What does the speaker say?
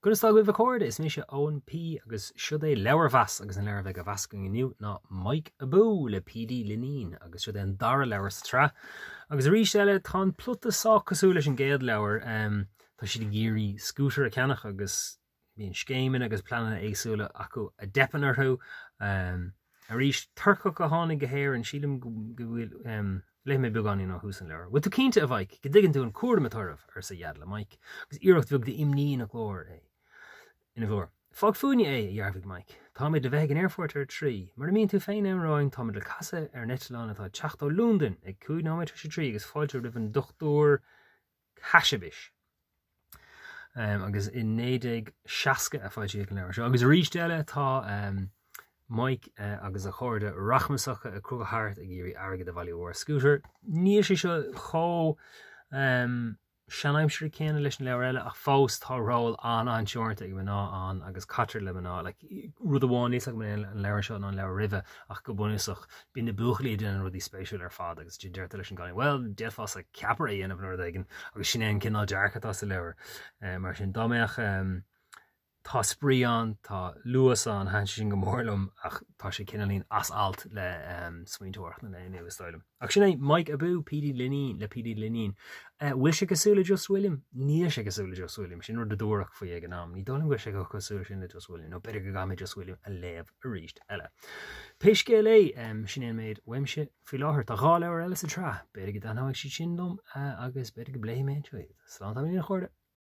Conas tá agaibh a chairde? Is mise Eoin P agus siod é Leabharmheas agus an leabhar a bheidh á mheas againn inniu ná Mike Abú le P.D. Linneen agus siod é an dara leabhar sa tsraith. Agus arís eile tá an plota sách cosúil leis an gcéad leabhar. Tá siad ag iarraidh scútar a cheannach agus bíonn scéimeanna agus pleananna éagsúla acu a dteipeann orthu. Arís, Turcach a tháinig go hÉirinn, sílim go bhfuil, léifidh mé beagáinín ó thús an leabhair. Bhfuil tú cinnte, a Mhaidhc, go dtuigeann tú an cúram atá oraibh? arsa a Dhaid le Mike, agus iarracht bheag d'imní ina ghlór. Ina ghlór. Fág fúinne é, a dhearbhaigh Mike. Táimid le bheith ag an aerfort ar a 3. Mura mbíonn tú féin ann romhainn, táimid le casadh ar an eitleán atá ag teacht ó Londain ag 5 nóiméad tar éis a 3 agus fáilte roimh an Dr. Cashabish. Agus i 1960 a foilsíodh an leabhar seo. Agus arís eile tá Mike agus a chairde rachmasacha ag crochadh thart ag iarraidh airgead a bhailiú ar scútar. Níl sé seo chomh seanaimseartha céanna leis an leabhar eile ach fós tá ról an-an-teoranta ag mná ann agus caitear le mná. Like, rud amháin níl a fhios agam an an leabhar seo nó an leabhar roimhe ach go bunúsach bíonn na buachaillí ag déanamh rudaí spéisiúla ar fad agus deirtear leis an gcailín bhuel d'fhéadfása ceapaire a dhéanamh nó rud éigin agus sin é an cineál dearcadh atá sa leabhar. Mar sin dá mbeadh tá spraoi ann, tá luas ann, thaitin sé sin go mór liom ach tá sé cineáilín as alt le smaointeoireacht an lae inniu is dóigh liom. Ach sin é Mike Abú, P.D. Linneen le P.D. Linneen. Bhfuil sé cosúil le Just William? Níl sé cosúil le Just William, sin rud a dúradh faoi ag an am. Ní dóigh liom go bhfuil sé chomh cosúil sin le Just William, nó b'fhéidir go gcaithfidh mé Just William a léamh arís eile. Pé scéal é, sin é an méid uaimse faoi láthair. Tá dhá leabhar eile sa tsraith, b'fhéidir go dtaitneoidh siad sin liom agus b'fhéidir go bpléifidh mé anseo iad. Slán tamaillín a chairde.